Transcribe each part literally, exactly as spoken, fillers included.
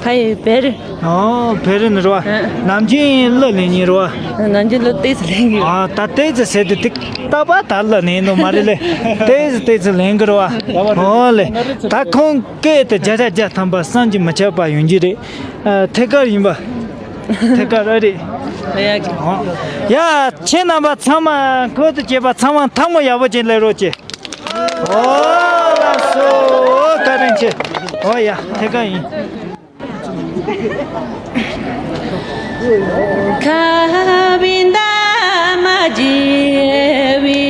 ཕ་ཡི་བེ་རི། ཨོ་བེ་རི་ནི་རེད་བ། ཨ། ནམ་རྒྱུན་གླུ་ལེན་མཁན་རེད་བ། ནམ་རྒྱུན་གླུ་ཏོག་ཙམ་ལེན་གི་ཡོད། ཨ་ད་ཏོག་ཙམ་ཟེར་དུས་ཏིག་ཏག་པ་ད་གླུ་ལེན་ནོ་མ་རེད་ལེ། ཏོག་ཙམ་ཏོག་ཙམ་ལེན་གི་རེད་བ། ཨོ་ལེ། ད་ཁོང་སྐད་དེ་བརྒྱ་ཆ་བརྒྱ་ཐམ་པ་བསམ་གྱིས་མི་ཁྱབ་པ་ཡོང་གི་རེད། ཨ་ཐད་ཀར་ཡིན་པ། ཐད་ཀར་ཨ་རེད། ཡ་གི། ཨོ་ཡ་ཁྱེད་རྣམ་པ་ཚང་མ་བཀོད་དུ་སྐྱེས་པ་ཚང་མ་ཐལ་མོ་ཡག་པོ་ཅིག་སླེབས་རོགས་གྱིས། ཨོ་ལགས་སོ། ཨོ་བཀའ་དྲིན་ཆེ། ཨོ་ཡ་ཐད་ཀར་ཡིན། ཁ་བའི་འདབ་མ་རྒྱས་པའི་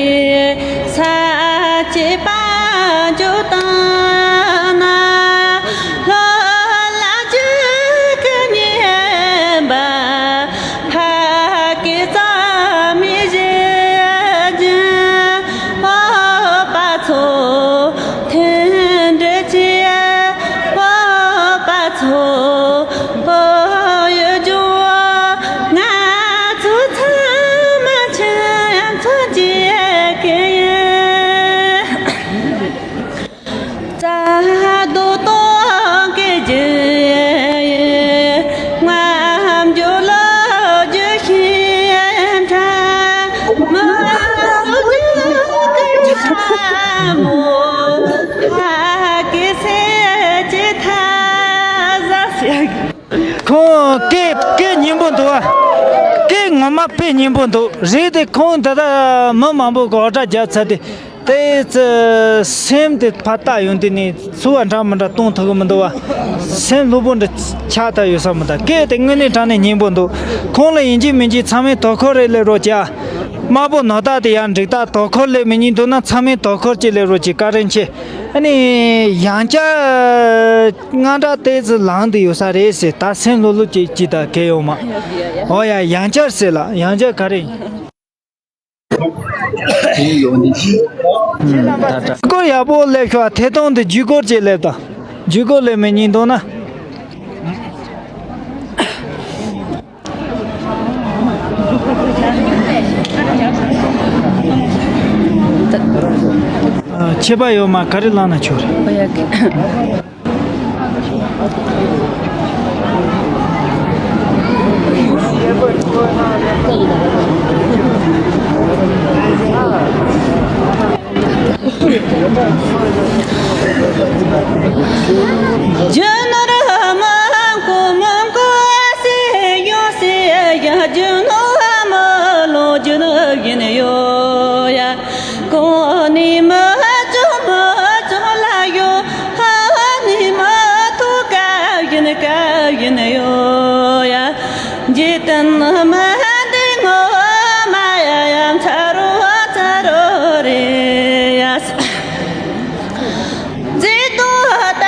ས་སྐྱེས་དཔལ་འབྱོར་དང་ན། ལྷོ་ལ་འཇིགས་སྐུལ་ཉེན་པ། ཕ་སྐད་རྩ་མེད་བཞད་ཅིང་། ཨོ་པ་ཚོ་མཐུན་སྒྲིལ་གྱིས། ཨོ་པ་ཚོ་ཨོ་ཡོད་རྒྱུ། ང་ཚོ་ཚང་མ་ཁྱིམ་ཚང་གཅིག་ཡིན། རྩ་རྡོ་སྟོང་གི་རྒྱུ་ཡིན། ང་འགྱོ་ལོ་རྒྱུ་ཤིན་ཁྲ། མི་རོ་རྒྱུ་ཀུན་ཁྲ་མོ། ཧ་གི་སེ་ཅི་ཐ་ཟ་སེ། ཁོང་སྐད་སྐད་སྙན་པོ་འདུག་བ། སྐད་ངོ་མ་དཔེ་སྙན་པོ་འདུག་རེད་དེ། ཁོང་ད་ལྟ་མི་མང་པོ་གི་འོ་སྒྲ་བརྒྱབ་ཚར་ཏེ། ཏོག་ཙམ་སེམས་དེ་ཕར་བལྟ་ཡོང་དུས་ནས་ཚོར་བ་འདྲ་མི་འདྲ་གཏོང་ཐུབ་ཀྱི་མི་འདུག་བ། སེམས་ལྷོད་པོ་འདྲ་ཆགས་ཐུབ་ཡོད་ས་མི་འདུག་སྐད་དེ་དངོས་གནས་དྲང་གནས་སྙན་པོ་འདུག་ཁོང་ལ་ཡིན་གཅིག་མིན་གཅིག་ཚང་མས་དོ་ཁུར་རེ་སླེབས་རོགས་གྱིས་ཨ། དམར་པོ་ནོར་རྟགས་དེ་ཡང་འགྲིག་རྟགས་དོ་ཁུར་སླེབས་མི་ཉན་འདུག་ན་ཚང་མས་དོ་ཁུར་ཅིག་སླེབས་རོགས་གྱིས། བཀའ་དྲིན་ཆེ། ཨ་ནི་ཡང་བསྐྱར་དངངས་སྐྲག་ཏོག་ཙམ་ལངས་བསྡད་ཡོད་ས་རེད་ཟེར། ད་སེམས་ལྷོད་ལྷོད་ཅིག་ཅིག་ད་གས་ཡོད་མ། ཨོ་ཡ་ཡང་བསྐྱར་ཟེར་ལ་ཡང་བསྐྱར་ག་རེ་ཡིན། ད་ལྟ་སྐོར་ཡག་པོ་སླེབས་ཤོག་ཐད་གཏོང་དུ་བརྒྱུད་སྐོར་ཅིག་སླེབས་དང་། བརྒྱུད་སྐོར་སླེབས་མི་ཉན་འདུག་ན། ཨ། ཆད་པ་ཡོད་མ། ག་རེ་བླངས་ན་ཆོག་རེད། ཨོ་ཡ་གི། རྒྱུ་ནོར་མང་པོ་མང་པོ་ཟད་ཡོང་ཟེར་ཡང་། རྒྱུ་ནོར་མ་ལོངས་རྒྱུ་ཡིན་ཡོད་ཡ། གོང་ནས་མི་ལྕོགས་མི་ལྕོགས་ལ་ཡོད། ཧ་ནས་མི་ཐོག་ག་ཡིན་ག་ཡིན་ཡོད་ཡ། འཇིག་རྟེན་མི་འདི་ངོ་མ་ཡ་ཡ་མཚར་རོ་མཚར་རོ་རེད་ཡ། བརྩེ་དུང་ལྟ་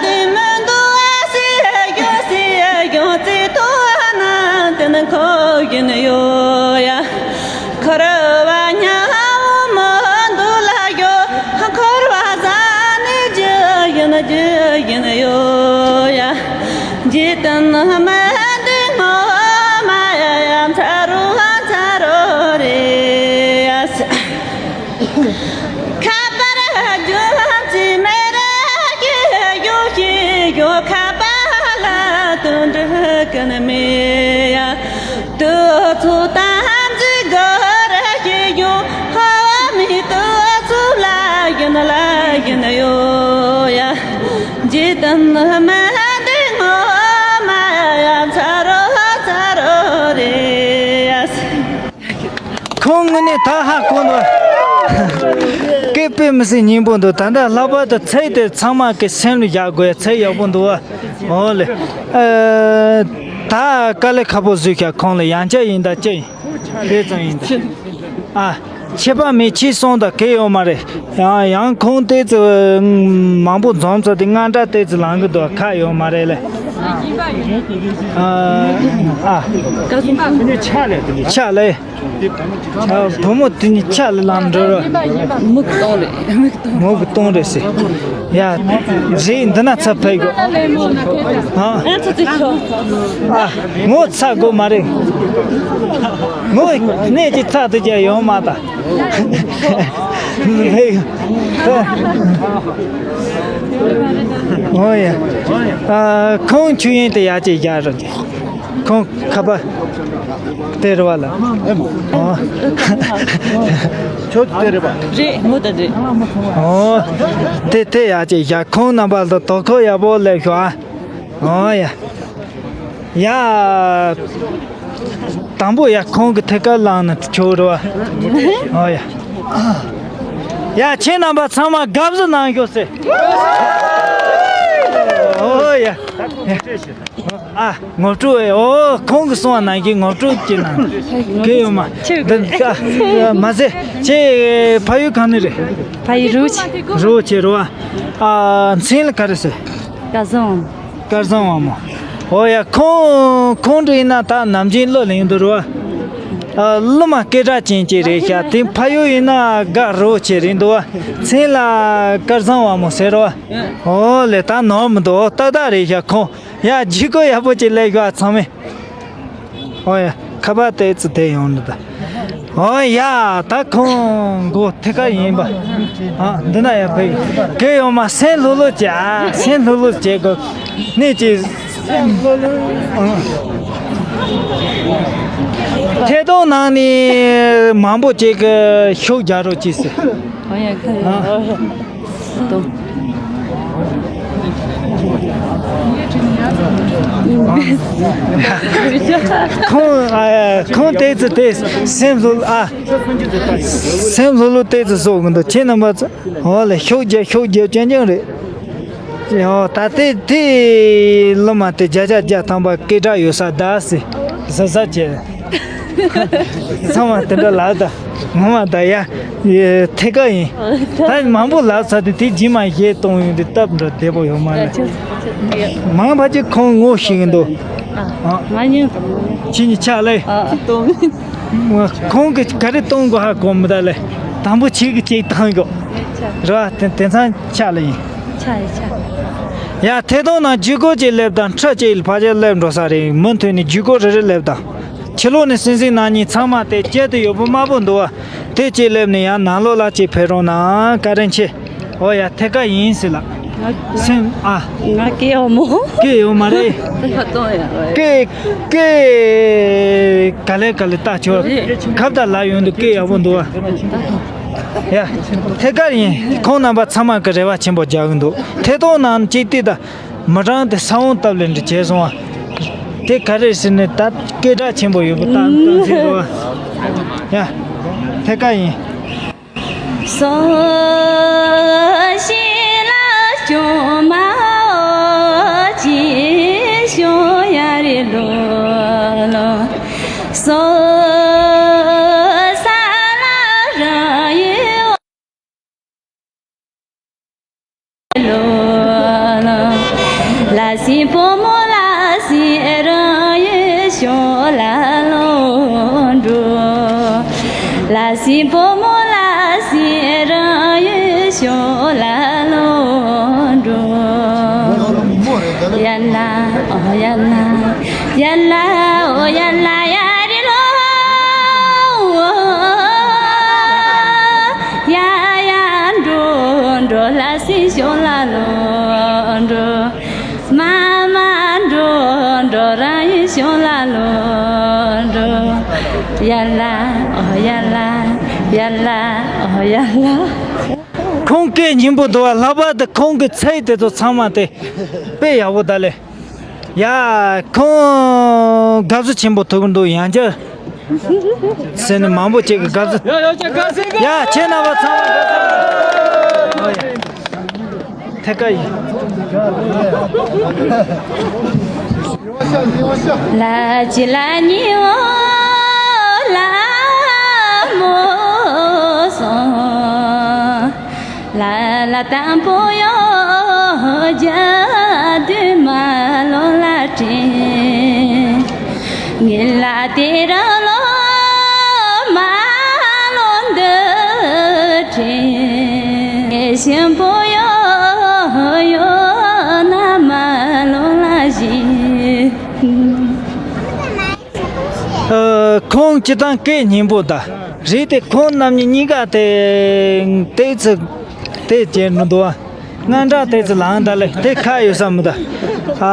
དེ་མི་འདུག་ཟེར་ཡོད་ཟེར་ཡོད། བརྩེ་དུང་ནང་དེ་ནི་ཁོ་ཡིན་ཡོད་ཡ། འཁོར་བ་ཉམ་པོ་མི་འདུག་ལ་ཡོད། འཁོར་བ་ཟ་ནས་རྒྱུ་ཡིན་རྒྱུ་ཡིན་ཡོད་ཡ། འཇིག་རྟེན་མི་འདི་ངོ་མ་ཡ་ཡ་མཚར་རོ་མཚར་རོ་རེད་ཡ། ཁ་པར་རྒྱུ་ཅི་མེད་ར་ཡོད་ཤེས་ཡོད། ཁ་པར་ལ་དོན་འགྲུབ་ཀུན་མེད་ཡ། དུས་ཚོད་དམ་འཛིན་དགོས་ར་ཤེས་ཡོད། ཧ་མི་དུས་ཚོད་ལ་ཡིན་ལ་ཡིན་ཡོད་ཡ། འཇིག་རྟེན་མི་འདི་ངོ་མ་ཡ་མཚར་རོ་མཚར་རོ་རེད་ཡ། ཁོང་དངོས་གནས་ད་ཧ་གོ་འདུག་སྐད་དཔེ་མི་སྲིད་སྙན་པོ་འདུག་ད་ལྟ་ལྷག་པར་དུ་ཚིག་དེ་ཚང་མ་གི་སེམས་ལ་བཞག་དགོས། ཚིག་ཡག་པོ་འདུག་བ། འོ་ལེ། ཨ། ད་དཀའ་ལས་ཁག་པོ་བཟོས་ཤག་ཁོང་ལ་ཡང་བསྐྱར་ཡིན་ད་ཅི་ཡིན། དེ་ཙམ་ཡིན་ད། ཨ། ཆད་པ་མེད། ཁྱེད་སོང་ད་གལ་ཡོད་མ་རེད། ཡང་ཡང་ཁོང་ཏོག་ཙམ་མང་པོ་འཛོམས་ཚར་དུས་དངངས་སྐྲག་ཏོག་ཙམ་ལངས་གི་འདུག་ཁག་ཡོད་མ་རེད་ལེ། ཨ། ཨ། ཕྱག་ལས། ཕྱག་ལས། ཨ། བུ་མོ་དེ་གཉིས་ཕྱག་ལས་ལངས་འགྲོ་རོགས། མིག་གཏོང་རེད། མིག་གཏོང་། མིག་གཏོང་རེད་ཟེར། ཡ། རེད། འདི་ན་ཚ་ཕེབས་དགོས། ཨ། ཨ་ཚ་ཚ་ཤོག་ཨ། ངོ་ཚ་དགོས་མ་རེད། ངོ་གནས་ཀྱི་ཚ་དེ་ཀྱང་ཡོང་མ་ད། ཕེབས། ཨོ་ཡ། ཨ། ཁོང་ཆུ་ཡན་དེ་ཡ་ཅེ་ཡ་རོ། ཁོང་ཁ་པ་དེ་རུ་བ་ལ། ཨོ། ཁྱོད་དེ་རེད་པ། རེད། མོ་ད་རེད། ཨོ། དེ་དེ་ཡ་ཅེ་ཡ། ཁོང་རྣམ་པ་ལ་དོ་ཁོ་ཡ་པོ་ལེ་ཤོ་ཨ། ཨོ་ཡ། ཡ། དང་པོ་ཡ་ཁོང་གི་ཐད་ཀར་ལངས་ན་ཆོག་རོ། ཨོ་ཡ། ཡ་ཁྱེད་རྣམ་པ་ཚང་མ་དགའ་བསུ་གནང་ཤོག་ཟེར། ཨོ་ཡ། ཨ། ངོ་སྤྲོད། ཨོ། ཁོང་གི་གསུང་བ་ནང་བཞིན་ངོ་སྤྲོད་ཅིག་གནང་། གི་ཡོད་མ། འདི་ཨ། མ་ཟད་ཁྱེད་ཕ་ཡུལ་གང་ནས་རེད། ཕ་ཡུལ་རུ་ཆེ། རུ་ཆེ་རུ་བ། ཨ། མཚན་ལ་ག་རེ་ཟེར། སྐལ་བཟང་། སྐལ་བཟང་བ་མོ། ཨོ་ཡ། ཁོང་ཁོང་འདྲ་ཡིན་ན་ད་ནམ་རྒྱུན་སློབ་གླིང་དུ་རུ་བ། ཨ། སློབ་མ་སྐད་གྲགས་ཅན་ཅིག་རེད་ཤག་དེ་ཕ་ཡུལ་ཡིན་ན་དགའ་རོ་ཆེ་རེད་འདུག་བ། མཚན་ལ་སྐལ་བཟང་བ་མོ་ཟེར་རོ། ཨོ་ལེ། ད་ནོར་མི་འདུག་ཨོ་ཏག་ཏག་རེད་ཤག་ཁོང་། ཡ། བརྒྱུད་སྐུར་ཡག་པོ་ཅིག་ལས་ཤོག་ཨ་ཚང་མས། ཨོ་ཡ། ཁ་པར་ཏོག་ཙམ་དེ་ཡོང་འདུག་ད། ཨོ་ཡ། ད་ཁོང་མགོ་ཐད་ཀར་ཡིན་པ། ཨ། འདི་ན་ཡ་ཕེབས། གི་ཡོང་མ། སེམས་ལྷོད་ལྷོད་བྱེད་ཨ། སེམས་ལྷོད་ལྷོད་བྱེད་དགོས། གནས་ཀྱི། ཐད་གཏོང་ནང་ནས་མང་པོ་ཅིག་གི་ཤུགས་རྒྱག་རོགས་གྱིས་ཟེར། ཨོ་ཡ། ཁ་ཡ། ཨ། ཨོ་ཡ། ཁོང་། ཨ། ཁོང་ཏོག་ཙམ་དེ་སེམས་ལྷོད། ཨ། སེམས་ལྷོད་ལྷོད་ཏོག་ཙམ་བཟོ་གི་འདུག་ཁྱེད་རྣམ་པ་ཚོ། ཨོ་ལེ། ཤུགས་རྒྱག་ཤུགས་རྒྱག་རྐྱང་རྐྱང་རེད། ཨོ། ད་ལྟའི་དེ་སློབ་མ་དེ་བརྒྱ་ཆ་བརྒྱ་ཐམ་པ་སྐད་གྲགས་ཡོད་ས་གདའ་སི་ཟ་ཟ་བྱས། ཚང་མ་དེ་འདྲ་ལབ་ད། ངོ་མ་ད་ཡ། ཡ། ཐད་ཀར་ཡིན། ད་མང་པོ་ལབ་ཚར་དུས་དེ་རྗེས་མ་གཞས་གཏོང་ཡོང་དུས་སྟབས་འགྲོ་བདེ་པོ་ཡོད་མ་རེད། མང་བ་ཅིག་ཁོང་ངོ་ཤེས་ཀྱི་འདུག་ཨ། ང་ཉན། ཁྱེད་གཉིས་ཆ་ལེ། ཨ། གཏོང་། ཁོང་གིས་ག་རེ་གཏོང་དགོས་ཧ་གོ་མི་ད་ལེ། དང་པོ་ཁྱེད་ཀྱིས་ཅིག་བཏང་དགོས། རེད་བ། དེ་དེང་སང་ཆ་ལེ་ཡིན། ཆ་ཡི་ཆ། ཡ། ཐད་གཏོང་ནང་བརྒྱུད་སྐུར་ཅིག་སླེབས་དང་། ཁྲ་ཅིག་ཕར་ཅིག་སླེབས་འགྲོ་ས་རེད། མུ་མཐུད་ནས་བརྒྱུད་སྐུར་རེ་རེ་སླེབས་དང་། ཕྱི་ལོགས་ནས་གསན་གཟིགས་གནང་མཁན་ཚང་མ་དེ་བཅད་དུ་ཡོད་པོ་དམར་པོ་འདུག་བ། དེ་ཅིག་སླེབས་ནས་ཡང་ནང་ལོགས་ལ་ཅིག་ཕེབས་རོགས་གནང་། བཀའ་དྲིན་ཆེ། ཨོ་ཡ། ཐད་ཀར་ཡིན་ཟེར་ལ། སེམས། ཨ། ང་སྐད་ཡོད་མོ། སྐད་ཡོད་མ་རེད། ད་གཏོང་ཡ་རེད། སྐད། སྐད། ག་ལེ་ག་ལེ་ལྟ་ཆོག་རེད། ཁ་བརྡ་ལ་ཡོང་དུས་སྐད་ཡག་པོ་འདུག་བ། ཡ། ཐད་ཀར་ཡིན། ཁོང་རྣམ་པ་ཚང་མ་གི་རེ་བ་ཆེན་པོ་རྒྱག་གི་འདུག་ཐད་གཏོང་ནང་ཅིག་བལྟས་ད། མི་གྲངས་དེ་ས་བོན་བཏབ་ལེ་འདྲ་བྱས་སོང་བ། དེ་ག་རེ་ཟེར་ནས་ད་སྐད་གྲགས་ཆེན་པོ་ཡོད་པ་ད་ད་ཟེར་རོ། ཡ། ཐད་ཀར་ཡིན། སོ་ཤི་ལ་ཅོ་མ་ཨོ་ཅི་ཤོ་ཡ་རི་ལོ་ལོ། སོ་ས་ལ་ར་ཡི་ལོ་ལོ། ལ་སི་པོ་མོ་ལ་སི་རང་ཡོད་ཤོ་ལ་ལོ་འགྲོ། ལ་སི་པོ་མོ་ལ་སི་རང་ཡོད་ཤོ་ལ་ལོ་འགྲོ། ཡ་ལ་ཨོ་ཡ་ལ། ཡ་ལ་ཨོ་ཡ་ལ་ཡ་རི་ལོ། ཡ་ཡ་འགྲོ་འགྲོ་ལ་སི་ཤོ་ལ་ལོ་འགྲོ། མ་མ་འགྲོ་འགྲོ་ར་ཡི་ཤོ་ལ་ལོ་འགྲོ། ཡ་ལ་ཨོ་ཡ་ལ། ཡ་ལ་ཨོ་ཡ་ལ། ཁོང་སྐད་སྙན་པོ་འདུག་བ། ལྷག་པར་དུ་ཁོང་གི་ཚིག་དེ་ཚོ་ཚང་མ་དེ་དཔེ་ཡག་པོ་ད་ལེ། ཡ། ཁོང་དགའ་བསུ་ཆེན་པོ་ཐོབ་ཀྱི་འདུག་ཡང་བསྐྱར་ཟེར་ནས་མང་པོ་ཅིག་གིས་དགའ་བསུ། ཡ། ཡ། ཁྱེད་རྣམ་པ་ཚང་མ་དགའ་བསུ། ཨོ་ཡ། ཐད་ཀར་ཡིན། ལ་ཅི་ལ་ཉི་འོ་ལ་མོ་སོང་། ལ་ལ་དང་པོ་ཡོ་རྒྱ་དུ་མ་ལོ་ལ་དྲན། ངེད་ལ་དེ་རང་ལོ་མ་ལོ་འདི་དྲན། ངེད་གཤིན་པོ་ཡོ་ཡོ་ན་མ་ལོ་ལ་བཞིན། ཨ། ཁོང་སྤྱིར་བཏང་སྐད་སྙན་པོ་ད་རེད་དེ། ཁོང་རྣམ་གཉིས་གཉིས་ཀ་དེ་ཏོག་ཙམ་དེ་བྱས་འགྲོ་འདུག་བ། ང་འདྲ་དེ་ཚོ་ལངས་ད་ལེ་དེ་ཁ་ཡོད་ས་མི་ད། ཨ་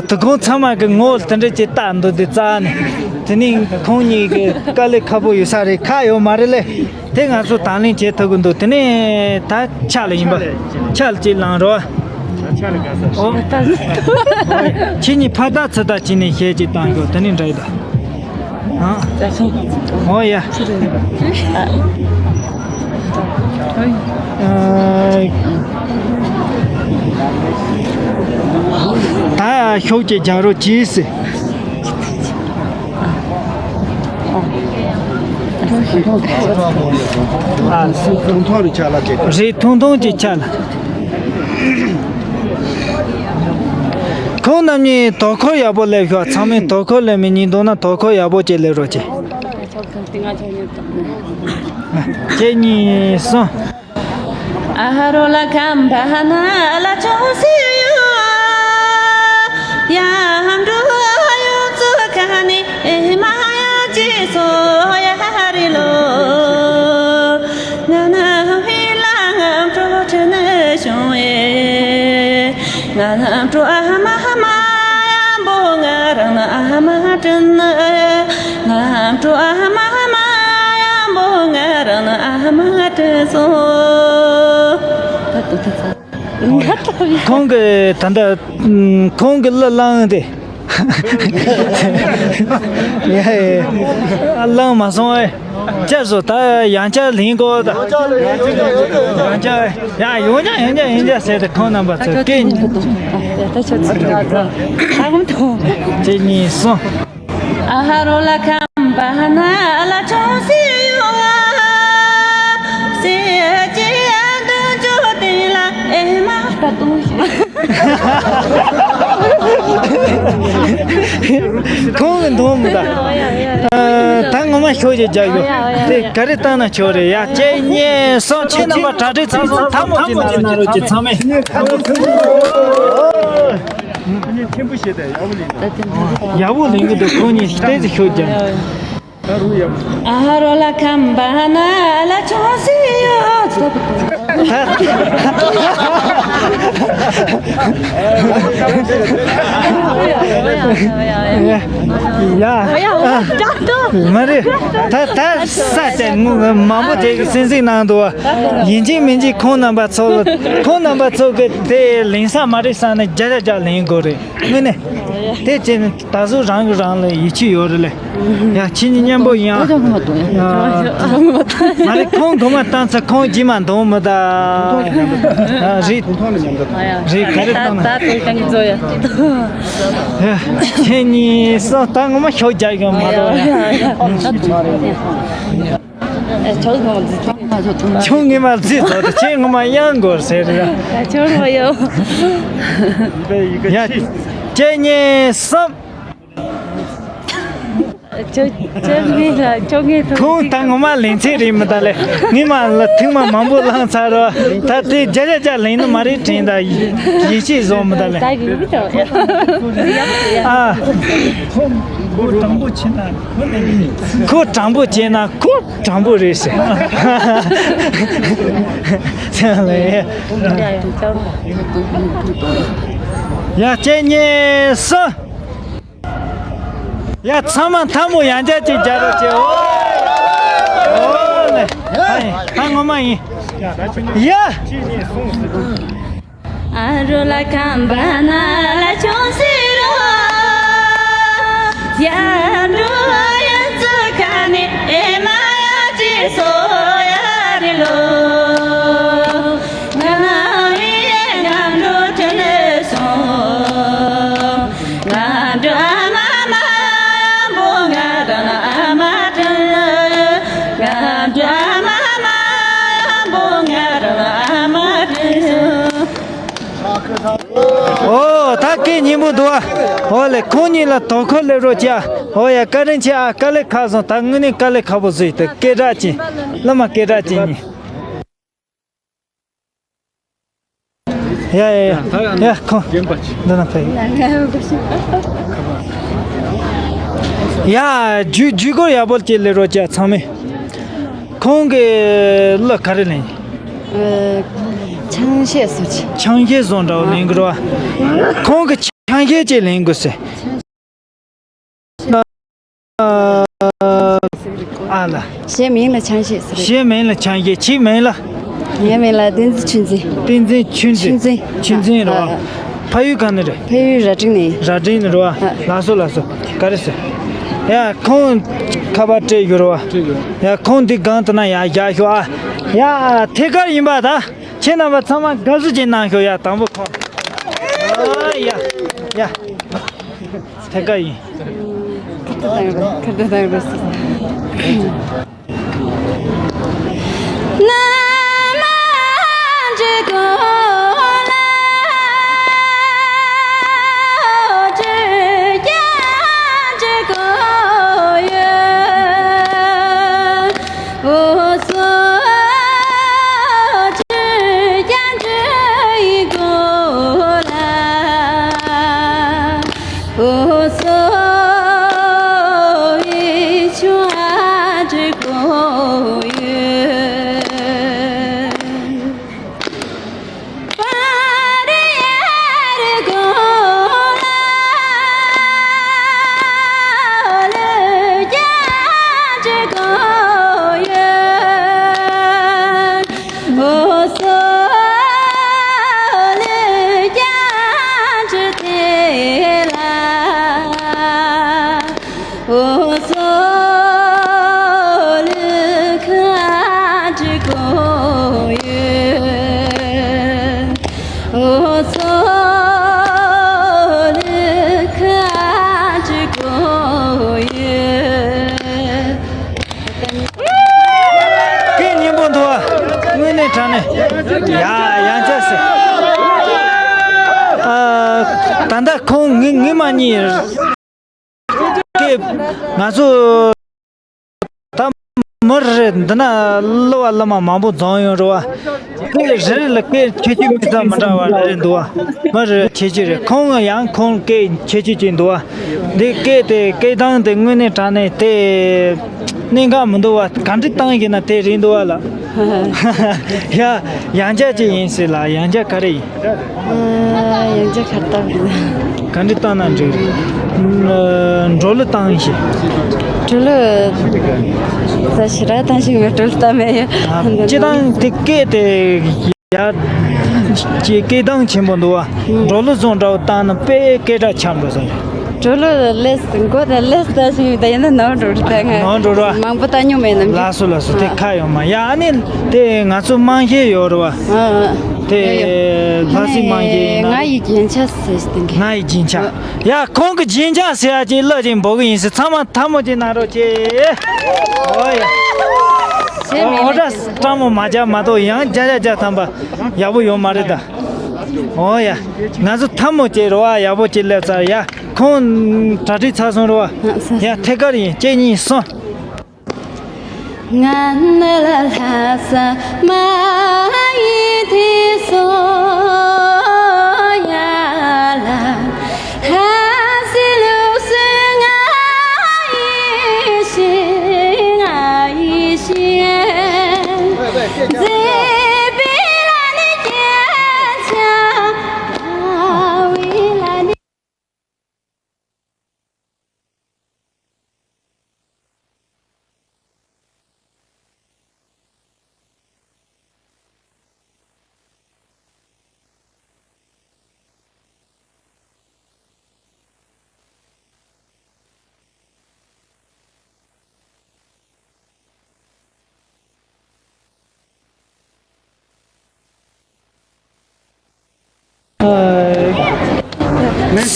དུ་ཁོང་ཚང་མ་གི་ངོ་དེ་འདྲ་ཅིག་བལྟ་འདུག་དེ་རྩ་ནས། དེ་ནས་ཁོང་གཉིས་ཀྱི་དཀའ་ལས་ཁག་པོ་ཡོད་ས་རེད། ཁ་ཡོད་མ་རེད་ལེ། དེ་ང་ཚོ་དང་ལེན་བྱེད་ཐུབ་ཀྱི་འདུག་དེ་ནས་ད་ཕྱག་ལ་ཡིན་པ། ཕྱག་ལ་ཅིག་ལངས་རོགས། ཨོ། ཁྱེད་གཉིས་ཕར་ལྟ་ཚུར་ལྟ་བྱས་ནས་གཞས་ཅིག་བཏང་དགོས། དེ་ནས་འདྲ་ཡི་ད། ཨོ་ཡ། ཨ། ད་ཤོག་ཅིག་རྒྱག་རོགས་གྱིས་ཟེར། རེད། ཐུང་ཐུང་ཅིག་ཆགས་ལ། ཁོང་རྣམ་གཉིས་དོ་ཁུར་ཡག་པོ་སླེབས་ཤོག་ཚང་མས་དོ་ཁུར་སླེབས་མི་གཉིས་འདུག་ན་དོ་ཁུར་ཡག་པོ་ཅིག་སླེབས་རོགས་གྱིས། གཅིག་གཉིས་གསུམ། ཨ་ཧ་རོ་ལ་ཁམ་བ་ན་ལ་ཆོ་སི་ཡོ། ཡ་འགྲོ་ཡོ་ཙུ་ཁ་ནི་ཨེ་མ་ཡ་ཅི་སོ་ཡ་རི་ལོ། ང་ན་ཧི་ལ་ང་འགྲོ་ཁྲི་ནི་ཤོང་ཨེ། ང་ན་འགྲོ་ཨ་མ་ཧ་མ་ཡ་འབོ་ང་རང་ན་ཨ་མ་དྲན་ན། ང་འགྲོ་ཨ་མ་ཧ་མ་ཡ་འབོ་ང་རང་ན་ཨ་མ་དྲན་སོ། ཁོང་གི་ད་ལྟ་ཁོང་གི་གླུ་བླངས་ཏེ། ཡ་ཡ། བླངས་མ་སོང་ཨེ། ཅེས་སོ་ད་ཡང་བསྐྱར་ལེན་དགོས་ད། ཡང་བསྐྱར་ཡ་ཡོང་ཅག་ཡོང་ཅག་ཡོང་ཅག་ཟེར་ཏེ་ཁོང་རྣམ་པ་ཚོ་སྐད་གཅིག་གཉིས་གསུམ། ཨ་ཧ་རོ་ལ་ཁམ་བ་ན་ལ་ཆོ་སི་ཡོ། སེ་ཅི་ཡ་འདུ་ཅོ་ཏི་ལ་ཨེ་མ་ཀ་ཏུ་ཤི། ཁོང་གི་འདོམས་མི་ད། ད་ངོ་མ་ཤོག་ཅིག་རྒྱག་ཡོད། དེ་ག་རེ་བཏང་ན་ཆོག་རེད་ཡ། གཅིག་གཉིས་གསུམ། ཁྱེད་རྣམ་པ་གྲ་སྒྲིག་ཚང་སོང་། ཐལ་མོ་ཅིག་གནང་རོགས་གྱིས་ཚང་མས། ཡག་པོ་ལེན་གི་འདུག་ཁོང་གཉིས་ཏོག་ཙམ་ཤོག་རྒྱག་ཨ་ཧ་རོ་ལ་ཁམ་བ་ན་ལ་ཆོ་སི་ཡོ། ཡ། མ་རེད། ད་ད་ས་ཆ་མང་པོ་དེ་གི་སེམས་གཟིགས་གནང་འདུག་བ། ཡིན་གཅིག་མིན་གཅིག་ཁོང་རྣམ་པ་ཚོ་ཁོང་རྣམ་པ་ཚོ་གི་དེ་ལེན་ས་མ་རེད་བསམ་ན་བརྒྱ་ཆ་བརྒྱ་ལེན་དགོས་རེད། དངོས་གནས། དེ་བྱས་ནས་ད་གཟོད་རང་གིས་རང་ལ་ཡིད་ཆེས་ཡོད་རེད་ལེ། ཡ་ཁྱེད་གཉིས་མཉམ་པོ་ཡིན་ཨ། མ་རེད་ཁོང་གོང་མ་བཏང་ཚེ་ཁོང་རྗེས་མ་འདོང་མི་ད། རེད། རེད་ག་རེ་བཏང་ན། ཡ་ཁྱེད་གཉིས་སོ་ད་ངོ་མ་ཤོག་རྒྱག་གི་མ་རེད། ཆོག་ངོ་མ་རྫི་ཐུབ། ཆོག་ངོ་མ་རྫི་ཐུབ། ཁྱེད་ངོ་མ་གཡང་དགོས་ཟེར་རེད། ཆོག་མ་ཡོང་། ཡ། གཅིག་གཉིས་གསུམ། ཆོག་ཆོག་ངེས་ལ་ཆོག་ངེས་ཐུབ། ཁོང་ད་ངོ་མ་ལེན་ཚད་རེད་མི་ད་ལེ། ངས་མ་ལ་ཐེངས་མ་མང་པོ་བླངས་ཚར་རོ། ད་དེ་བརྒྱ་ཆ་བརྒྱ་ལེན་ནི་མ་རེད་དྲན་ད་ཡིད་ཆེས་བཟོ་མི་ད་ལེ། ད་ཡིན་གྱི་ཨ། ཁོ་དྲང་པོ་བྱས་ན་ཁོ་ལེན་གྱི། ཁོ་དྲང་པོ་བྱས་ན་ཁོ་དྲང་པོ་རེད་ཟེར། ཡ་གཅིག་གཉིས་གསུམ། ཡ་ཚང་མ་ཐལ་མོ་ཡང་བསྐྱར་ཅིག་རྒྱག་རོགས་བྱེད། ཨོ་ལེ། ཧ་ཡིན། ཧ་ངོ་མ་ཡིན། ཡ། ཨ་རོ་ལ་ཁམ་བ་ན་ལ་ཆུང་སི་རོ། ཡ་འགྲོ་ཡ་ཙུ་ཁ་ནི་ཨེ་མ་ཡ་ཅི་སོ་ཡ་རི་ལོ། ང་ན་བི་ཡ་ང་འགྲོ་ཐུ་ནི་སོང་། ང་འགྲོ་ཨ་མ་མ་ཡ་འབོ་ང་རང་ཨ་མ་དྲན། ང་འགྲོ་ཨ་མ་མ་ཡ་འབོ་ང་རང་ཨ་མ་དྲན། ཨོ་ད་སྐད་སྙན་པོ་འདུག་ཨ། ཨོ་ལེ་ཁོང་གཉིས་ལ་དོ་ཁུར་སླེབས་རོགས་བྱས་ཨ། ཨོ་ཡ་བཀའ་དྲིན་ཆེ་ཨ། དཀའ་ལས་ཁག་སོང་། ད་དངོས་གནས་དཀའ་ལས་ཁག་པོ་བཟོས་ཏེ་སྐད་གྲགས་ཅན། བླ་མ་སྐད་གྲགས་ཅན་གཉིས། ཡ་ཡ་ཡ་ཡ་ཁོང་འདི་ན་ཕེབས། ཡ་ཇུས་ཇུས་འགོད་ཡག་པོ་བྱས་སླེབས་རོགས་བྱས་ཚང་མས། ཁོང་གི་གླུ་ག་རེ་ལེན། ཨ། ཆ་ ཆང་གཞས་སུ་ཆེ། ཆང་གཞས་བཟོ་འདྲ་བོ་ལེན་དགོས་རེད་བ། ཁོང་གི་ཆང་གཞས་ཅིག་ལེན་དགོས་ཟེར། ཨ་ལ། གཞས་མིང་ལ་ཆང་གཞས་ཟེར། གཞས་མིང་ལ་ཆང་གཞས། ཁྱེད་མིང་ལ། ངའི་མིང་ལ་བསྟན་འཛིན་ཆོས་འཛིན། བསྟན་འཛིན་ཆོས་འཛིན། ཆོས་འཛིན། ཆོས་འཛིན་རེད་བ། ཨ། ཕ་ཡུལ་ག་ནས་རེད། ཕ་ཡུལ་རྭ་སྒྲེང་ནས། རྭ་སྒྲེང་ནས་རེད་བ། ཨ། ལགས་སོ་ལགས་སོ། ག་རེ་ཟེར། ཡ་ཁོང་ཁ་པར་སྤྲད་ཡོད་རེད་བ། ཡ་ཁོང་འདི་སྒང་དུ་ན་ཡ་རྒྱག་ཤོག་ཨ། ཡ་ཐད་ཀར་ཡིན་པ་ད། ཁྱེད་རྣམ་པ་ཚང་མ་དགའ་བསུ་ཅིག་གནང་ཤོག་ཡ། དང་པོ་ཁོང་། ཨ་ཡ་ཡ། ཐད་ཀར་ཡིན། ཁ་བརྡ་བཏང་རོགས། ཁ་བརྡ་བཏང་རོགས། སྐད་སྙན་པོ་འདུག་བ། དངོས་གནས་དྲང་གནས། ཡ་ཡང་བསྐྱར་ཟེར། ཨ། ད་ལྟ་ཁོང་ངི་ངི་མ་གཉིས། སྐད་ང་ཚོ་ད་མི་རེ་འདི་ན་གླུ་བ་གླུ་མ་མང་པོ་འཛོམས་ཡོང་རེད་བ། སྐད་རེ་རེ་ལ་སྐད་ཁྱད་ཆོས་མི་ཚང་མི་འདྲ་བ་རེ་རེ་འདུག་བ། མི་རེ་རེ་ཁྱད་ཆོས་རེད། ཁོང་ཡང་ཁོང་སྐད་ཁྱད་ཆོས་ཅིག་འདུག་བ། འདི་སྐད་དེ་སྐད་གདངས་དེ་དངོས་གནས་དྲང་གནས་དེ་གནད་འགག་མི་འདུག་བ། ག་འདྲ་བཏང་གི་ན་དེ་རེད་འདུག་བ་ལ། ཡ་ཡང་བསྐྱར་ཅིག་ཡིན་ཟེར་ལ། ཡང་བསྐྱར་ག་རེ་ཡིན། ཨ། ཡང་བསྐྱར་ག་རེ་བཏང་གི་ན། ག་འདྲ་བཏང་ན་འགྲིག་རེད། ཨ། འགྲོ་གླུ་བཏང་ཞིག་འགྲོ་གླུ་ས་ཞེ་དྲག་བཏང་ཞིག་ངས་འགྲོ་གླུ་བཏང་མེད་ཡ། ཨ། སྤྱིར་བཏང་དེ་སྐད་དེ་ཡ་ཅིག་སྐད་གདངས་ཆེན་པོ་འདུག་བ། ཨ། འགྲོ་གླུ་བཟོ་འདྲ་བོ་བཏང་ན་དཔེ་སྐད་གྲགས་ཆགས་འགྲོ་ས་རེད། འགྲོ་གླུ་ལས་མགོ་དང་ལས་ལྟ་ཞིག་ད་ཡིན་ན་ནོར་འགྲོ་རེད། ད་ང་ནོར་འགྲོ་ར། མང་པོ་བཏང་མྱོང་མེད་ནམ། ལགས་སོ་ལགས་སོ། དེ་ཨ། ཁ་ཡོང་མ་ཡ། ཨ་ནི་དེ་ང་ཚོ་དམངས་གཞས་ཡོད་རེད་བ། ཨ་ཨ། དེ་ཡོད་ཡོད། ལྷ་སྲས་དམངས་གཞས་ཡིན་ན། ང་ཡི་རྒྱན་ཆ་ཟེར་ཏེ། ང་ཡི་རྒྱན་ཆ། ཨ། ཡ་ཁོང་གི་རྒྱན་ཆ་ཟེར་ཡ་ཅིག་གླུ་ཅིག་འབོད་གི་ཡིན་ཟེར། ཚང་མ་ཐལ་མོ་ཅིག་གནང་རོགས་གྱིས། ཨོ་ཡ། ཨོ་ད་སྤྲང་མོ་མ་རྒྱག་མ་གཏོགས་ཡང་རྒྱག་རྒྱག་རྒྱག་ཐམ་པ་ཡག་པོ་ཡོད་མ་རེད་ད། ཨོ་ཡ། ང་ཚོ་ཐལ་མོ་ཅིག་རེད་བ། ཡག་པོ་ཅིག་སླེབས་ཚར་ཡ། ཁོང་གྲ་སྒྲིག་ཚར་སོང་རེད་བ། ཡ་ཐད་ཀར་ཡིན། གཅིག་གཉིས་གསུམ།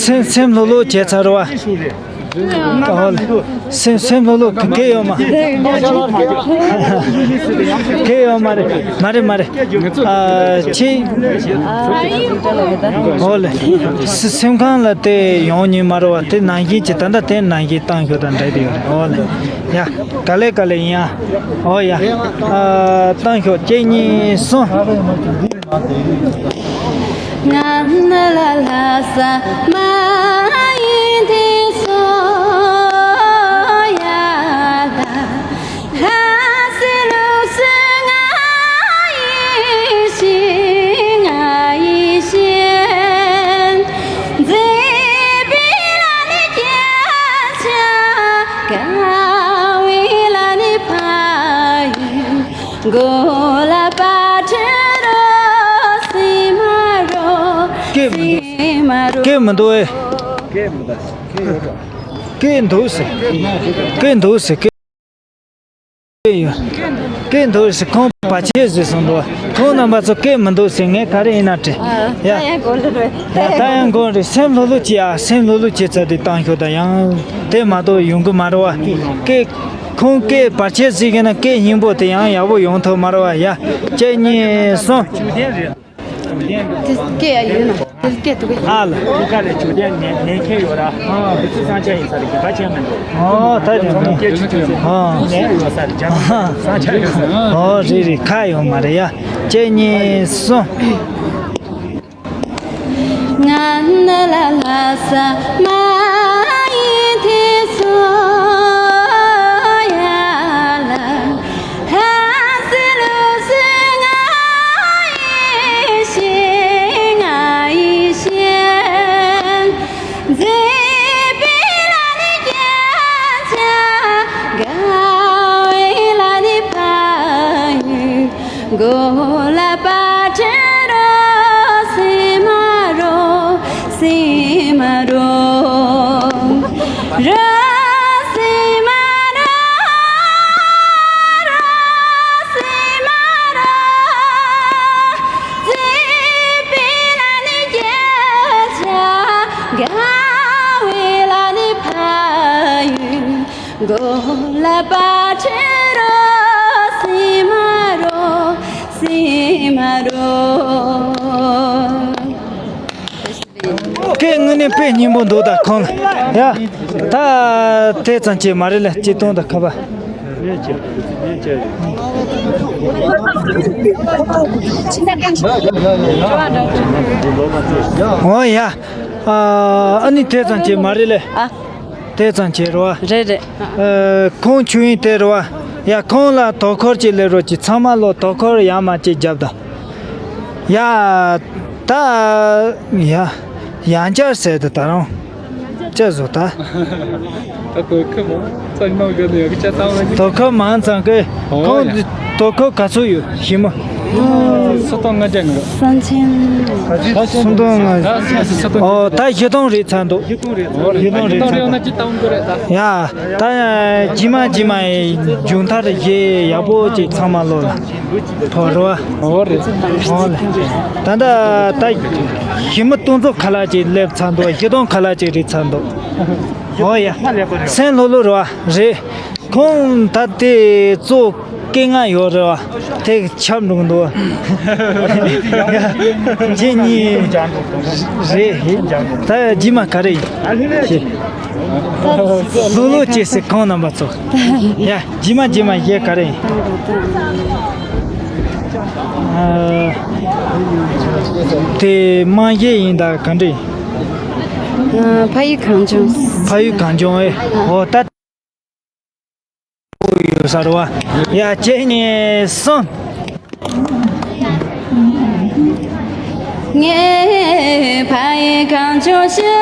སེམས་སེམས་ལྷོད་ལྷོད་བྱས་ཚར་བ། ཨོ་ལེ། སེམས་སེམས་ལྷོད་ལྷོད། ག་གེ་ཡོད་མ། གེ་ཡོད་མ་རེད། མ་རེད་མ་རེད། ཨ་ཆེ། ཨོ་ལེ། སེམས་ཁང་ལ་དེ་ཡོང་ཉིན་མ་རེད་བ། དེ་ནང་བཞིན་གྱི་ད་ལྟ་དེ་ནང་བཞིན་བཏང་ཤོག་དང་འདྲ་དེ་ཡོད་རེད། ཨོ་ལེ། ཡ། ག་ལེ་ག་ལེ་ཡིན་ཡ། ཨོ་ཡ། ཨ་བཏང་ཤོག་གཅིག་གཉིས་གསུམ། མགོ་ལ་པ་ཁྲི་རོ་སི་མ་རོ། སྐད་མི་འདུག་སྐད་མི་འདུག་ཨེ། སྐད་འདུག་ཟེར། སྐད་འདུག་ཟེར། སྐད་ཡོད། སྐད་འདུག་ཟེར། ཁོང་བར་ཆད་བཟོས་སོང་འདུག་ཁོང་རྣམ་པ་ཚོ་སྐད་མི་འདུག་ཟེར། ངས་ག་རེ་ཡིན་ན་དྲན། ཡ། ད་ཡང་གོ་རེད། སེམས་ལྷོད་ལྷོད་བྱེད་ཨ། སེམས་ལྷོད་ལྷོད་བྱེད་ཚར་དུས་བཏང་ཤོག་ད་ཡང་དེ་མ་གཏོགས་ཡོང་གི་མ་རེད་བ། སྐད། ཁོང་སྐད་བར་ཆད་ཟིག་ཡིན་ན་སྐད་སྙིང་པོ་དེ་ཡང་ཡག་པོ་ཡོང་ཐུབ་མ་རེད་བ། ཡ། གཅིག་གཉིས་གསུམ། དེ་སྐད་ཡ་ཡོད་ན་དེ་སྐད་ཐུབ་གི། ཨ་ལ། ཁུ་ཁ་ལས་ཇོ་ལྡན་ནས་ནས་ཁྱེར་ཡོད་ར། ཨ་དེ་ཚོ་ས་ཆ་ཡིན་ས་རེད། ག་ཆེན་མི་འདུག་ཨ་ད་དེ་མི། སྐད་ཆུ་ཆུ་ཟེར། ཨ་ནས་ཡོད་ས་རེད། རྒྱ་ས་ཆ་ཡོད་ས་རེད། ཨོ་རེད་རེད། ཁ་ཡོད་མ་རེད་ཡ། གཅིག་གཉིས་གསུམ། ང་ནི་ལ་ལ་ས་མ་ཡི་དེ་སོ་ཡ་ལ། སྐད་དངོས་གནས་དཔེ་སྙན་པོ་འདུག་ད་ཁོང་ལ། ཡ། ད་དེ་ཙམ་གྱིས་མ་རེད་ལ། སྤྱི་སྟོང་དང་ཁ་པ། འོ་ཡ། ཨ་ཨ་ནི་དེ་ཙམ་གྱིས་མ་རེད་ལ། ཨ། དེ་ཙམ་གྱིས་རེད་བ། རེད་རེད། ཨ་ཁོང་ཆོས་དབྱིངས་དེ་རེད་བ། ཡ། ཁོང་ལ་དོ་ཁུར་ཅིག་སླེབས་རོགས་གྱིས། ཚང་མ་ལོ་དོ་ཁུར་ཡག་མ་ཅིག་རྒྱབ་དང་། ཡ། ད། ཡ། ཡང་བསྐྱར་ཟེར་དུ་ད་རུང་། ཅི་བཟོ་ད། ད་དོ་ཁུར་མང་ཙམ་གནང་དགོས་ནས་ཡོད་ཀྱི་ཅག་བཏང་བ་ནི། དོ་ཁུར་མང་ཙམ་གི། ཨོ་ཁོང་ཡ། དོ་ཁུར་ག་ཚོད་ཡོད་ཞིམ་མོ། སུམ་སྟོང་ལྔ་བརྒྱ་ཡིན་གི། སུམ་སྟོང་ལྔ་བརྒྱ། ད་སུམ་སྟོང་ལྔ་བརྒྱ། ད་སུམ་སྟོང་། ཨོ་ད་བཞི་སྟོང་རེད་ཚར་འདུག་བཞི་སྟོང་རེད། ཨོ་བཞི་སྟོང་རེད་ཚར་འདུག་ཡོད་ན་ཅི་བཏང་དགོས་རེད་ད། ཡ། ད་རྗེས་མ་རྗེས་མ་ཡི་མཇུག་མཐར་གཞས་ཡག་པོ་ཅིག་ཚང་མ་ལོ་ལ། ཐོ་རོ། ཨོ་རེད། ཨོ་ལེ། ད་ད་ད་ཞི་མི་སྟོང་ཚོ་ཁ་ལག་ཅིག་སླེབས་ཚར་འདུག་བཞི་སྟོང་ཁ་ལག་ཅིག་རེད་ཚར་འདུག་ཨོ་ཡ། སེམས་ལྷོད་ལྷོད་རེད་བ། རེད། ཁོང་ད་དེ་གཙོ་སྐད་ངག་ཡོད་རེད་བ། དེ་ཁྱབ་འགྲོ་གི་འདུག་བ། རྗེས་གཉིས། རེད། ད་རྗེས་མ་ག་རེ་ཡིན། ལྷོད་ལྷོད་བྱས་ཟེར་ཁོང་རྣམ་པ་ཚོ། ཡ། རྗེས་མ་རྗེས་མ་གཞས་ག་རེ་ཡིན། ཨ། དེ་དམངས་གཞས་ཡིན་ད་ག་འདྲ་ཡིན། ཨ། ཕ་ཡུལ་གངས་ལྗོངས། ཕ་ཡུལ་གངས་ལྗོངས་ཨེ། འོ་ད་ཡོད་ས་རེད་བ། ཡ། གཅིག་གཉིས་གསུམ། ངའི་ཕ་ཡུལ་གངས་ལྗོངས་ཞི་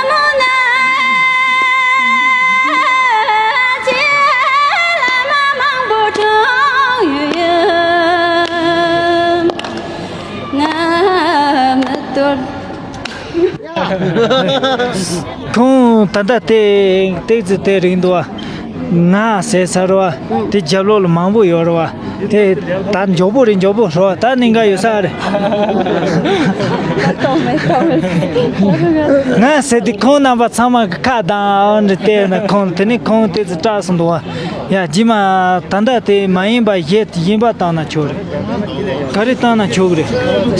མོ་ན། རྗེ་བླ་མ་མང་པོ་གྲོངས་ཡོད་ཡིན། ང་མི་གཏོར། ཁོང་ད་ལྟ་དེ་ཏོག་ཙམ་དེ་རིང་འདུག་བ། ང་ཟེར་ས་རེད་བ། དེ་རྒྱབ་ལོགས་ལ་མང་པོ་ཡོད་རེད་བ། དེ་ད་མགྱོགས་པོ་རེད། མགྱོགས་པོ་རེད་བ། ད་གནད་འགག་ཡོད་ས་རེད། ང་ཟེར་དུས་ཁོང་རྣམ་པ་ཚང་མ་གི་ཁ་གདངས་འདྲ་བལྟས་ན། ཁོང་དེ་ནས་ཁོང་ཏོག་ཙམ་སྐྲག་སོང་འདུག་བ། ཡ། རྗེས་མ་ད་ལྟ་དེ་མ་ཡིན་པ་གཞས་གཞན་པ་བཏང་ན་ཆོག་རེད། ག་རེ་བཏང་ན་ཆོག་གི་རེད།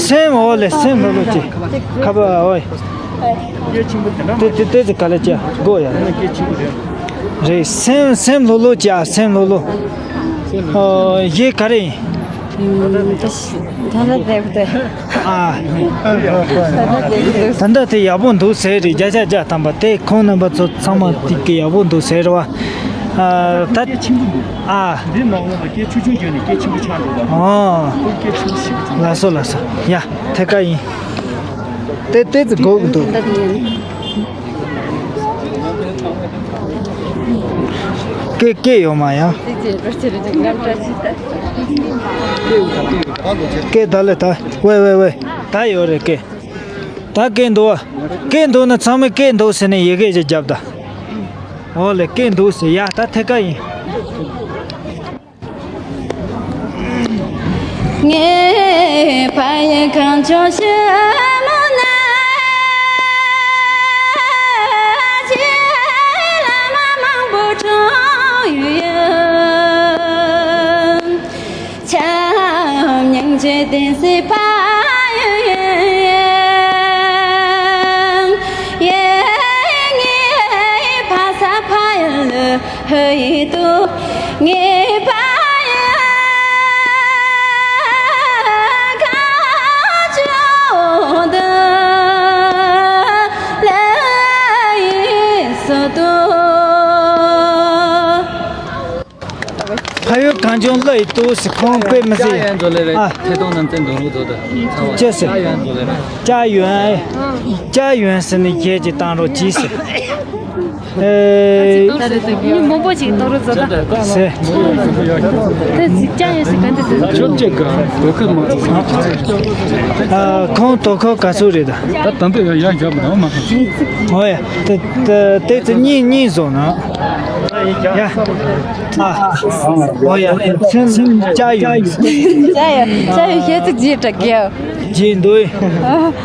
སེམས། འོ་ལེ། སེམས་ལྷོད་ལྷོད་བྱེད། ཁ་པ། འོ་ཡ། དེ་དེ་དེ་ཚོ་ག་ལེ་བྱེད་དགོས་ཡ། རེད། སེམས། སེམས་ལྷོད་ལྷོད་བྱེད། སེམས་ལྷོད་ལྷོད། ཨོ། གཞས་ག་རེ་ཡིན། ད་ལྟ་དེ་དེ། ཨ། ད་ལྟ་དེ་ཡག་པོ་འདུག་ཟེར་རེད། བརྒྱ་ཆ་བརྒྱ་ཐམ་པ་དེ་ཁོང་རྣམ་པ་ཚོ་ཚང་མ་དེ་གི་ཡག་པོ་འདུག་ཟེར་བ། ཨ། ད། ཨ། འདི་ནང་ལོགས་ལ་སྐད་ཆུང་ཆུང་བརྗོད་ནས་སྐད་ཆེན་པོ་ཆགས་འགྲོ་བ། ཨོ། སྐད་ཆུང་ཆུང་ཞིག་ཆགས། ལགས་སོ་ལགས་སོ། ཡ། ཐད་ཀར་ཡིན། ཏེ་ཏེ་ཙི་གོ་གི་འདུག་སྐད་སྐད་ཡོད་མ་ཡང་། སྐད་ད་ལེ་ད། ཝེ་ཝེ་ཝེ། ད་ཡོད་རེད་སྐད། ད་སྐད་འདུག་བ། སྐད་འདུག་ན་ཚང་མས་སྐད་འདུག་ཟེར་ནས་ཡི་གེ་ཞིག་རྒྱབ་ད། ཨོ་ལེ་སྐད་འདུག་ཟེར་ཡ་ད་ཐད་ཀ་ཡིན། ངའི་ཕ་ཡུལ་གངས་ལྗོངས་ཕྱི་མོ་ན། རྗེ་བླ་མ་མང་པོ་འཁྲུངས་ཡུལ་ཡིན། བྱམས་སྙིང་རྗེ་ལྡན་སྲས་ཕ་ཡུལ་ཡིན། ཡེ་ངའི་ཕ་ས་ཕ་ཡུལ། ཧུ་ཡི་ཏུ་ངེས་པ་ཡ། ག་ཅོ་འདི་ལ་ཡི་སོ་ཏུ། ཕ་ཡུལ་གངས་ལྗོངས་ལ་ཡི་ཏུ་སི་ཁོང་དཔེ་མི་སྲིད། ཡ་ཡན་ཛོ་ལེ་རེ། ཨ། ཐེ་ཏོང་ནམ་བཙན་འདོན་རུ་ཛོ་ད། ཅེ་སི། ཡ་ཡན་ཛོ་ལེ་རེ། ཅ་ཡོན། ཅ་ཡོན་ཟེར་ནས་ཁྱེད་ཀྱིས་བཏང་རོགས་གྱིས་ཟེར། ཨེ། ད་ཅི་གཏོང་རེད་དེ་མི་མང་པོ་ཅིག་གཏོང་རོགས་བཟོ་ད། ཟེར། ད་ཅི་ཅ་ཡོན་ཟེར་ག་འདི་ཟེར། ཁྱོད་ཅི་ག་དོ་ཁུར་མ་ཚོགས། ཨ། ཁོང་དོ་ཁུར་ག་ཚོད་རེད་ད། ད་དམ་པའི་ཡ་ཡ་རྒྱབ་མ་མ། ཨོ་ཡ། ད་ད་ཏེ་ཙི་གཉིས་གཉིས་བཟོ་ན། ཡ། ཨ། ཨོ་ཡ། སེམས་ཅ་ཡོན། ཅ་ཡོན་ཅ་ཡོན་ཤེས་ཚིག་ཅིག་དྲག་གི་ཡ། རྗེས་འདོད། རྗེས་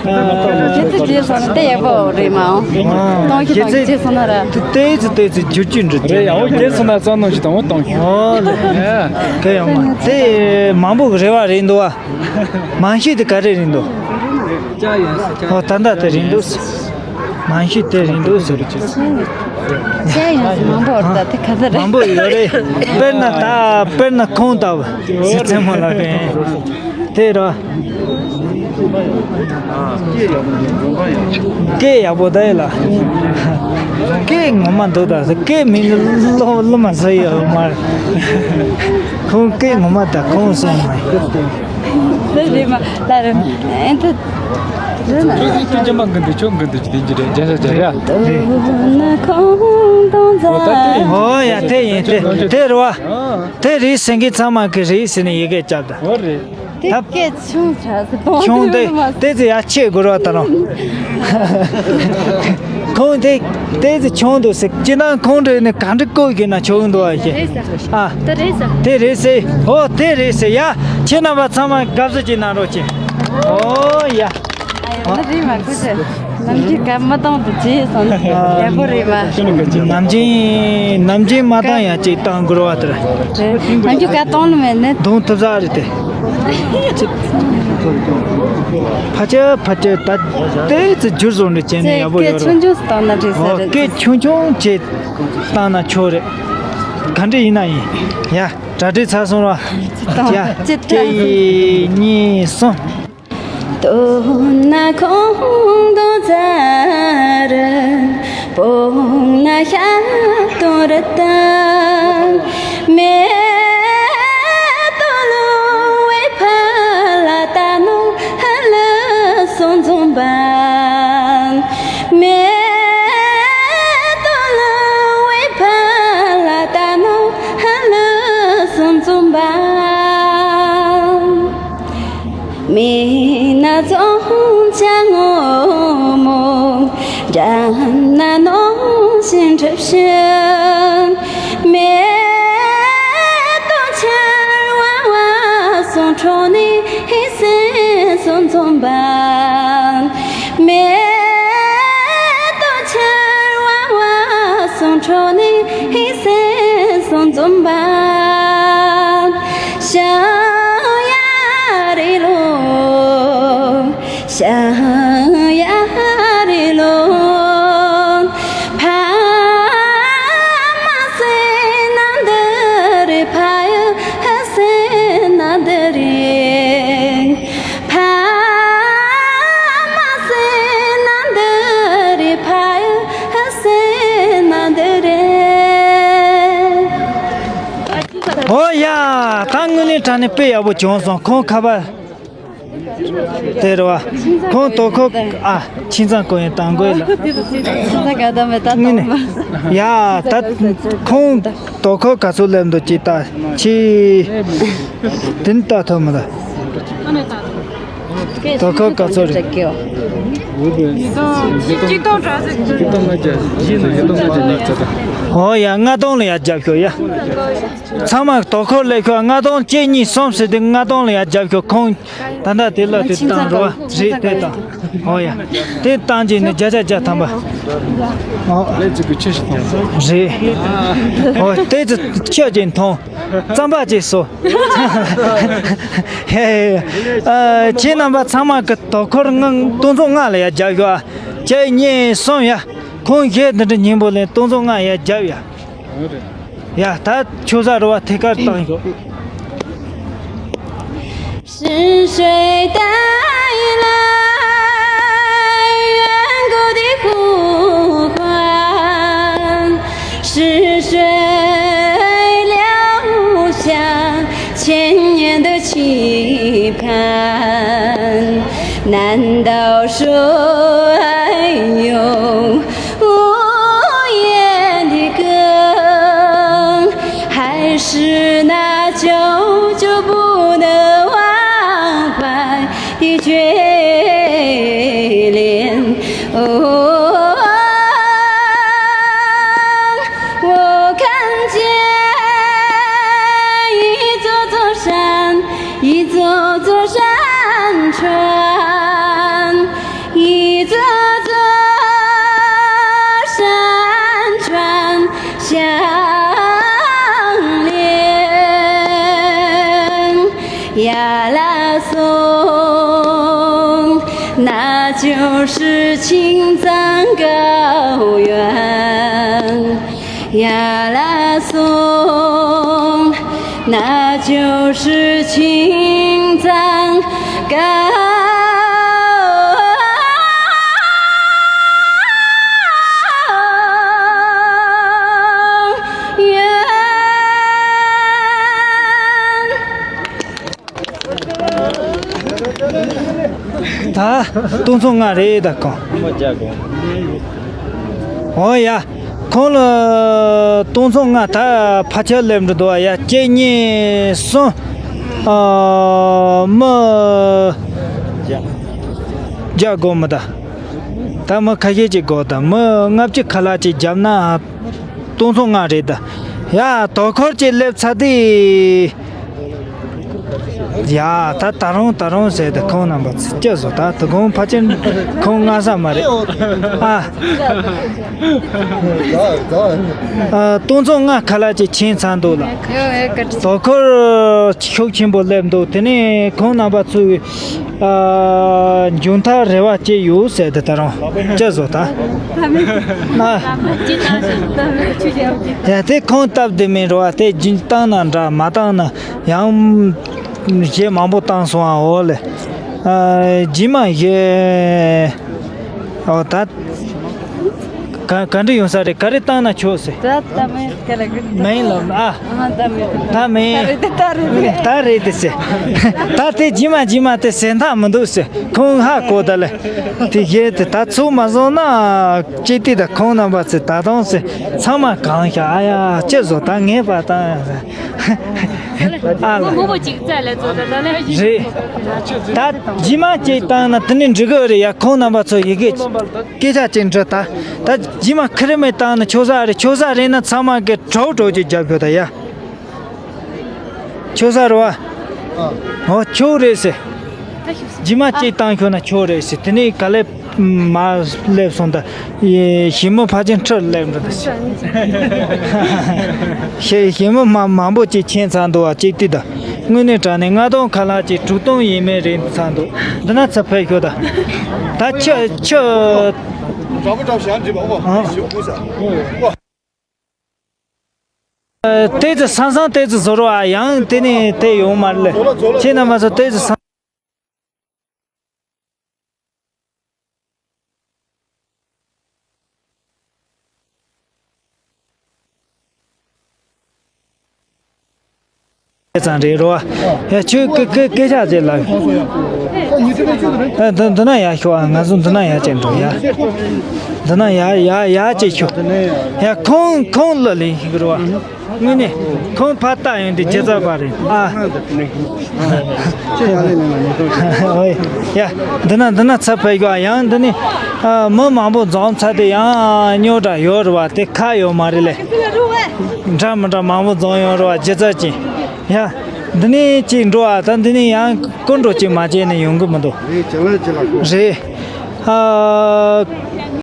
འདོད། ཁྱེད་ཚོ་རྗེས་སོང་དེ་ཡག་པོ་རེད་མ་འོང་། གཏོང་ཤི་དང་རྗེས་སོང་ན་ར། ཏོག་ཙི་ཏོག་ཙི་འགྱུར་རྒྱུ་འདྲ་རེད་ཡ། འོ་རྗེས་སོང་ན་རྩ་ནོར་ཞིག་དང་འོ་གཏོང་ཤི། ཨོ་ལེ། དེ་ཡང་མ་དེ་མང་པོ་རེ་བ་རེད་འདུག་བ། མང་ཤོས་དེ་ག་རེ་རེད་འདུག་ཨོ་ད་ལྟ་དེ་རེད་འདུག་མང་ཤོས་དེ་རེད་འདུག་ཟེར་གྱི། ཅ་ཡོན་མང་པོ་རེད་ད་དེ་ག་ཚོད་རེད། མང་པོ་ཡོད་རེད། དཔེར་ན་ད་དཔེར་ན་ཁོང་ལྟ་བུ་སི་ཙེ་མོ་ལ་ཕན། དེ་ར། སྐད་ཡག་པོ་ད་ཡིན་ལ། སྐད་ངོ་མ་འདུག་ད་སྐད་མིན་ན་སློབ་སློབ་མ་ཟེར་ཡོད་མ་རེད། ཁོང་སྐད་ངོ་མ་ད་ཁོང་སོང་མ་ཡིན། ལ་རེད་མ་ལ་རེད་ཨེ་ད་རེད་ན། ཁྱོད་ཁྱོད་ཅམ་པ་འགི་འདུག་ཁྱོད་འགི་འདུག་ཅི་དེ་འཇི་རེད་རྒྱ་ས་རྒྱ་ར། ཨོ་ཡ་དེ་ཡིན་དེ་དེ་རེད་བ། དེ་རེད་ཟེར་མཁན་ཚང་མ་གི་རེད་ཟེར་ནས་ཡི་གེ་བརྒྱབ་ད། ཨོ་རེད། དེ་སྐད་ཆུང་དྲགས་སུ་གཏོང་ཆུང་དེ་དེ་ཚོ་ཡ་ཆེ་དགོས་ར་ད་རུང་། ཁོང་དེ་དེ་ཚོ་ཆུང་འདུག་ཟེར་ཅི་ན་ཁོང་འདྲ་ནི་ག་འདྲ་བཀོད་ཀྱི་ན་ཆུང་འདུག་ཨ་ཞེ། རེད་ཟེར། ཨ། དེ་རེད་ཟེར། དེ་རེད་ཟེར། ཨོ་དེ་རེད་ཟེར་ཡ། ཁྱེད་རྣམ་པ་ཚང་མ་དགའ་བསུ་ཅིག་གནང་རོགས་གྱིས། ཨོ་ཡ། ཨ་ནི་རེད་མ་ཁུ་ཆེ། ནམ་རྒྱུན་ག་མ་གཏོང་དུ་བྱས་སོང་ཡག་པོ་རེད་མ། ནམ་རྒྱུན་ནམ་རྒྱུན་མ་བཏང་ཡ་ཅིག་བཏང་དགོས་ར་བ་དེ་ར། ནམ་རྒྱུན་ག་གཏོང་ལ་མེད་ནི། གཏོང་ཐུབ་ས་རེད་དེ། ཕ་ཆེ་ཕ་ཆེ་ད་ཏོག་ཙི་འགྱུར་བཟོ་འདྲ་བྱས་ནས་ཡག་པོ་ཡོད་ར། སྐད་ཆུང་ཆུང་བཏང་ན་འགྲིག་ས་རེད། སྐད་ཆུང་ཆུང་བྱས་བཏང་ན་ཆོག་རེད། ག་འདྲ་ཡིན་ན་ཡིན། ཡ་གྲ་སྒྲིག་ཚར་སོང་ར། ཡ་གཅིག་གཉིས་གསུམ། ཨོ་ཡ། ད་དངོས་གནས་དྲང་གནས་དཔེ་ཡག་པོ་བྱུང་སོང་། ཁོང་ཁ་པར་ དེ་རེད་བ། ཁོང་དོ་ཁོ། ཨ། ཁྱིམ་ཚང་གོ་ཡིན་དང་གོ་ཡིན་ལ། ཁྱིམ་ཚང་ག་དམ་མེད་ད་དམ་མ། ཡ་ད། ཁོང་དོ་ཁོ་ག་ཚོད་སླེབས་འདུག་ཅིག་ལྟ། ཕྱི། དེ་ནི་ལྟ་ཐུབ་མི་ལ། དོ་ཁོ་ག་ཚོད་རེད། ཨོ་ཡ། ལྔ་སྟོང་ལ་ཡ་རྒྱབ་ཤོག་ཡ། ཚང་མ་དོ་ཁོ་སླེབས་ཤོག་ལྔ་སྟོང་གཅིག་གཉིས་གསུམ་ཟེར་དུས་ལྔ་སྟོང་ལ་ཡ་རྒྱབ་ཤོག་ཁོང་། ད་ལྟ་དེ་ལ་དེ་བཏང་རོགས། རེད་དེ་བཏང་། ཨོ་ཡ། དེ་བཏང་རྗེས་ནས་བརྒྱ་ཆ་བརྒྱ་ཐམ་པ། ཨོ། ལས་ཅིག་གི་ཆེ་ཞིག་ཐོངས། རེད། ཨོ་དེ་ཚོ་ཁྱོད་ཀྱིས་མཐོང་། རྩམ་པ་ཅིག་བཟོ། ཧེ། ཨ། ཁྱེད་རྣམ་པ་ཚང་མ་གི་དོ་ཁོར་ལྔ་སྟོང་ཚོ་ལྔ་ལ་ཡ་རྒྱབ་ཤོག་ཨ། གཅིག་གཉིས་གསུམ་ཡ། ཁོང་གཞས་འདི་འདྲ་སྙན་པོ་ལེན་སྟོང་ཚོ་ལྔ་ཡ་རྒྱབ་ཡ། ཡ་ད་ཆོས་ས་རུ་བ་ཐད་ཀར་བཏང་ཤོག 是谁带来远古的呼唤？是谁留下千年的期盼？难道说爱用 无言的歌，还是那久久不能忘怀的眷恋？哦，我看见一座座山，一座座山川。 一座座山川相连，呀啦松，那就是青藏高原。 呀啦松，那就是青藏高原。 ད་སྟོང་ཚོ་ལྔ་རེད་ད་ཁོང་། ཨོ་ཡ། ཁོང་ལ་སྟོང་ཚོ་ལྔ་ད་ཕལ་ཆེར་སླེབས་འགྲོ་འདུག་ཨ། ཡ་གཅིག་གཉིས་གསུམ། ཨ། མི་བརྒྱ་དགོས་མི་ད། ད་མི་ཁ་ཤས་ཅིག་དགོས་ད། མི་ལྔ་བཅུ་ཁ་ལག་ཅིག་བརྒྱབ་ན། སྟོང་ཚོ་ལྔ་རེད་ད། ཡ་དོ་ཁོར་ཅིག་སླེབས་ཚར་དུས། ཡ་ད་ད་རུང་ད་རུང་ཟེར་ད་ཁོང་རྣམ་པ་ཚོ་སྐྱོ་བཟོ་ད། དོ་ཁོང་ཕལ་ཆེར་ཁོང་ལྔ་ས་མ་རེད་ཨ། ཨ། སྟོང་ཚོ་ལྔ་ཁ་ལག་ཅིག་ཕྱིན་ཚར་འདུག་ལ། དོ་ཁོར་ཤུགས་ཆེན་པོ་སླེབས་འདུག་དེ་ནས་ཁོང་རྣམ་པ་ཚོས། ཨ། མཇུག་མཐར་རེ་བ་ཅིག་ཡོད་ཟེར་ཏེ་ད་རུང་ཅི་བཟོ་ད། ཨ། ཡ་དེ་ཁོང་སྟབས་བདེ་མིན་རོ། ཨ། དེ་རྒྱུན་བཏང་ན་འདྲ་མ་བཏང་ན་ཡང་གཞས་མང་པོ་བཏང་སོང་ཨ། འོ་ལེ། ཨ། རྗེས་མ་གཞས། ཨོ་ད། ག་ག་འདྲ་ཡོང་ས་རེད། ག་རེ་བཏང་ན་ཆོག་ཟེར། ད་ད་མེད་ག་ལ་གི། མེད་ལབ་ཨ། ཨ་ད་མེད། ད་མེད། ད་རེད་དེ་ད་རེད་དེ། ད་རེད་དེ་ཟེར། ད་དེ་རྗེས་མ་རྗེས་མ་དེ་ཟེར་མཐའ་མི་འདུག་ཟེར། ཁོང་ཧ་གོ་ད་ལེ། དེ་གཞས་དེ་ད་ཚུགས་མ་སོང་ན་ཅི་སྟེ་ད་ཁོང་རྣམ་པ་ཚོས་ད་དུང་ཟེར་ཚང་མ་གང་ཤག་ཨ་ཡ་ཅི་བཟོ་ད་ངས་པ་ད་ཡ་ཟེར། ཨ་ལ། མོ་མོ་ཅིག་བཙལ་ལས་བཙལ་ད་ལེ། རེད། ད་རྗེས་མ་ཅིག་བཏང་ན་དེ་ནི་འགྲིག་གི་རེད་ཡ། ཁོང་རྣམ་པ་ཚོ་ཡི་གེ་སྐད་ཆ་ཅིག་འདྲི་ད། ད་རྗེས་མ་ཁེར་མོ་བཏང་ན་ཆོག་ས་རེད། ཆོག་ས་རེད་ན་ཚང་མ་གི་གྲོགས་གྲོགས་ཅིག་རྒྱབ་ཤོག་ད་ཡ། ཆོག་ས་རེད་བ། ཨོ་ཆོག་རེད་ཟེར། རྗེས་མ་ཅིག་བཏང་ཤོག་ན་ཆོག་རེད་ཟེར། དེ་ནི་ག་ལེ། མ་སླེབས་སོང་ད། ཞི་མི་ཕལ་ཆེར་ཁྲིར་སླེབས་འགྲོ་ད། ཞི་ཞི་མི་མ་མང་པོ་ཅིག་ཕྱིན་ཚར་འདུག་བ་ཅིག་ལྟོས་ད། དངོས་གནས་དྲང་གནས་ལྔ་སྟོང་ཁ་ལག་ཅིག་དྲུག་སྟོང་ཡས་མས་རེད་ཚར་འདུག་འདི་ན་ཚུར་ཕེབས་ཤོག་ད། ད་ཁྱོད་ཁྱོད། དེ་ཚོ་སང་སང་དེ་ཚོ་བཟོ་རོགས་ཨ། ཡང་དེ་ནས་དེ་ཡོང་མ་རེད་ལེ། ཁྱེད་རྣམ་པ་ཚོ་དེ་ཚོ་སང་། ཙང་རེད་རོ། ཡ་ཁྱོད་སྐད་སྐད་སྐད་ཆ་ཟེར་ལ། ཨ། འདི་འདི་ན་ཡར་ཤོག་ཨ། ང་ཚོ་འདི་ན་ཡར་ཅིག་འགྲོ་ཡ། འདི་ན་ཡར་ཡར་ཡར་ཅིག་ཤོག་ཡ། ཁོང་ཁོང་ལ་ལེན་ཤིག་རོ། དངོས་གནས་ཁོང་ཕར་ལྟ་ཡོང་དུས་ཇི་ལྟར་བ་རེད་ཨ། ཅི་ཡང་ལས་ལས་ན་མི་ཐུབ། ཨོ་ཡ། འདི་ན་འདི་ན་ཚ་ཕེབས་ཤོག་ཨ། ཡང་འདི་ནས་ཨ། མི་མང་པོ་འཛོམས་ཚར་དུས་ཡང་རྙོག་དྲ་ཡོད་རེད་བ། དེ་ཁག་ཡོད་མ་རེད་ལེ། འདྲ་མི་འདྲ་མང་པོ་འཛོམས་ཡོང་རེད་བ། ཇི་ཙམ་ཅིག་ཡ། འདི་ནས་ཅིག་འགྲོ་ཨ། ད་འདི་ནས་ཡང་སྐུ་མགྲོན་ཅིག་མ་བྱས་ན་ཡོང་གི་མི་འདུག་རེད། ཅི་ལ་ཅི་ལ་གོ། རེད། ཨ།